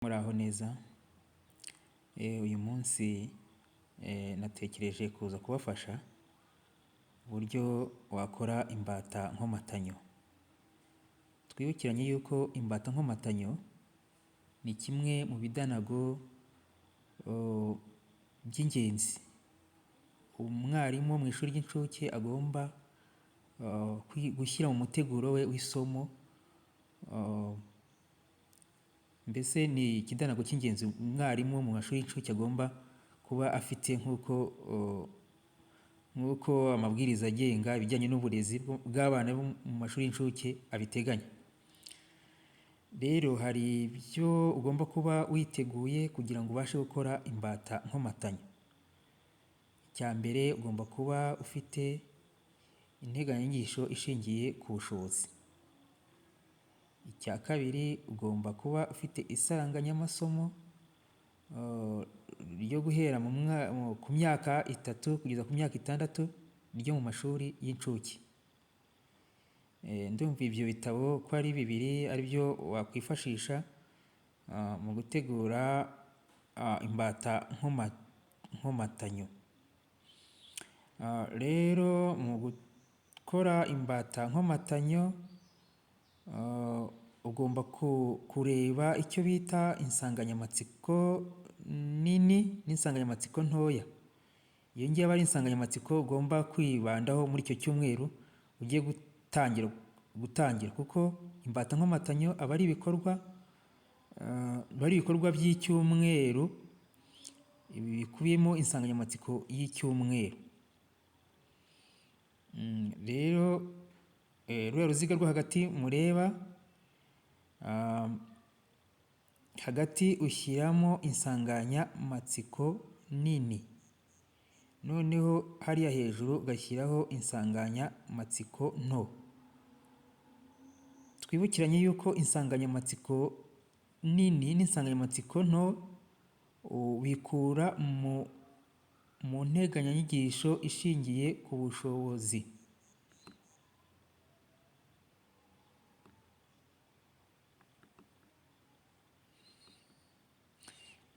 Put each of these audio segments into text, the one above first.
Muraho neza, uyu munsi natekereje kuza kubafasha uburyo wakora imbata nkomatanyo. Twibukiranye yuko imbata nkomatanyo ni kimwe mu bidanago by'ingenzi umwarimu mu ishuri ry'incuke agomba gushyira mu muteguro we w'isomo, mbese ni ikidanago cy'ingenzi umwarimu mu mashuri y'incuke agomba kuba afite nk'uko amabwiriza agenga ibijyanye n'uburezi bw'abana bo mu mashuri y'incuke abiteganya. Rero hari ibyo ugomba kuba witeguye kugira ngo ubashe gukora imbata nkomatanyo. Icya mbere, ugomba kuba ufite integanyanyigisho ishingiye ku bushobozi. Icya kabiri, ugomba kuba ufite isaranganyamasomo ryo guhera ku myaka 3 kugeza ku myaka 6 ryo mu mashuri y'incuke. Ndumva ibyo bitabo ko ari bibiri ari byo wakwifashisha mu gutegura imbata nkomatanyo. Rero mu gukora imbata nkomatanyo ugomba kureba icyo bita insanganyamatsiko nini n'insanganyamatsiko ntoya. Iyo ngiyo aba ari insanganyamatsiko ugomba kwibandaho muri icyo cyumweru ugiye gutangira, kuko imbata nkomatanyo aba ari ibikorwa by'icyumweru bikubiyemo insanganyamatsiko y'icyumweru. Rero ruriya ruziga rwo hagati mureba, hagati ushyiramo insanganyamatsiko nini, noneho hariya hejuru ugashyiraho insanganyamatsiko nto. Twibukiranye yuko insanganyamatsiko nini n'insanganyamatsiko nto ubikura mu nteganyanyigisho ishingiye ku bushobozi.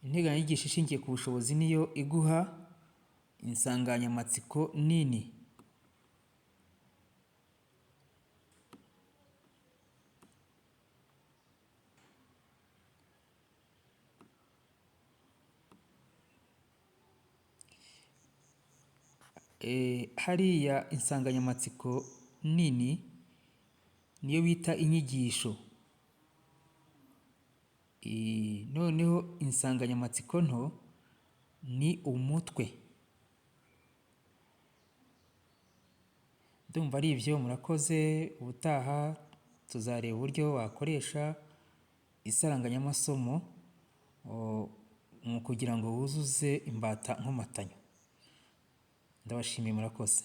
Integanyanyigisho ishingiye ku bushobozi niyo iguha insanganyamatsiko nini. Hariya insanganyamatsiko nini niyo bita inyigisho. Noneho insanganyamatsiko nto ni umutwe. Ndumva ari ibyo, murakoze. Ubutaha tuzareba uburyo wakoresha isaranganyamasomo mu kugira ngo wuzuze imbata nkomatanyo. Ndabashimiye, murakoze.